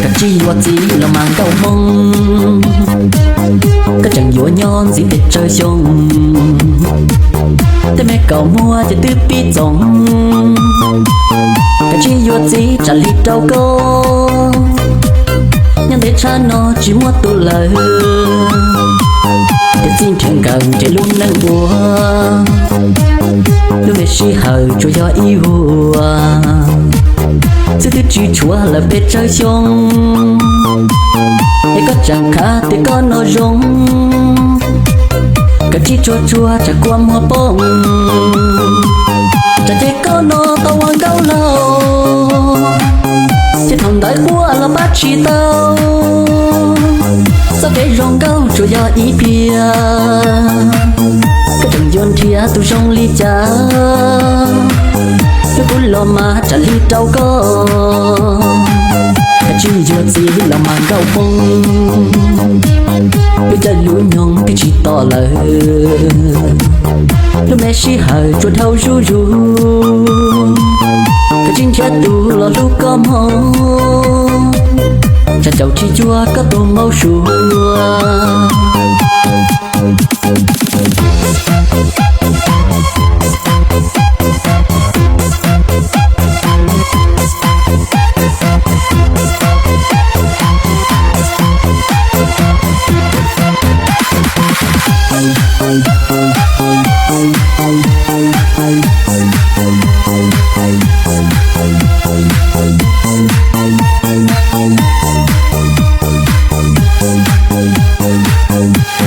Koj tsis yuav txiv los mas nkauj hmoob, koj tseem yuav nyob ntxiv pes tsawg xyoo. Tej me kaus muag ces twb pib txoov, koj tsis yuav txiv tsam li rau koj. Nyob ntev tshaj no tsis muaj tus lawm, ces txij nrhiav nkawm nrhiav lub neej ua. Lub me sij hawm tsuas yog ib vuag, xwb twb tsis tshuav lawm pes tsawg xyoo. Es koj tseem khav tias koj no zoo, koj tsis tsuag tsuag tsam kua muag poob. Tsam ces koj no tau ua nkauj laug, ces thaum ntawd quaj los pab tsis tau. Txoj kev zoo nkauj tsuas yog ib pliag, koj tseem yuav nrhiav tus zoo li cas. Lub kub los mas tsam li rau koj, koj tsis yuav txiv los mas nkauj hmoob. Lub caij lub nyoog twb tsis to lawm, lub me sij hawm tsuas dhau zuj zus. Koj tsis nrhiav tus los hlub koj mog, tsam caum tsis cuag koj tus npau suav.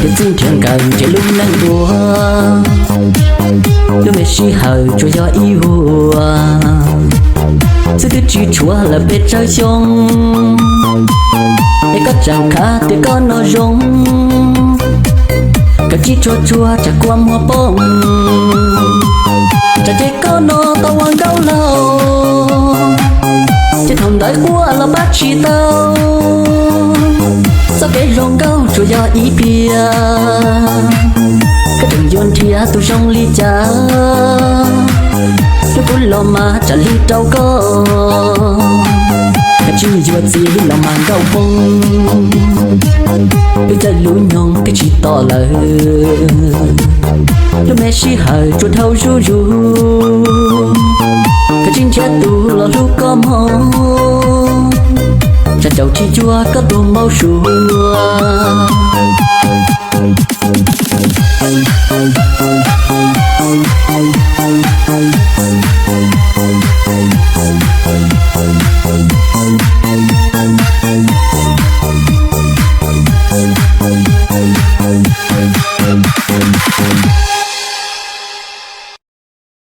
Ces txij nrhiav nkawm nrhiav lub neej ua, lub me sij hawm tsuas yog ib vuag, xwb twb tsis tshuav lawm pes tsawg xyoo. Es koj tseem khav tias koj no zoo, koj tsis tsuag tsuag tsam kua muag poob. Tsam ces koj no tau ua nkauj laug, ces thaum ntawd quaj los pab tsis tau. Txoj kev zoo nkauj tsuas yog ib pliag, koj tseem yuav nrhiav tus zoo li cas. Lub kub los mas tsam li rau koj, koj tsis yuav txiv los mas nkauj hmoob. Lub caij lub nyoog twb tsis to lawm, lub me sij hawm tsuas dhau zuj zus. Koj tsis nrhiav tus los hlub koj mog, tsam caum tsis cuag koj tus npau suav.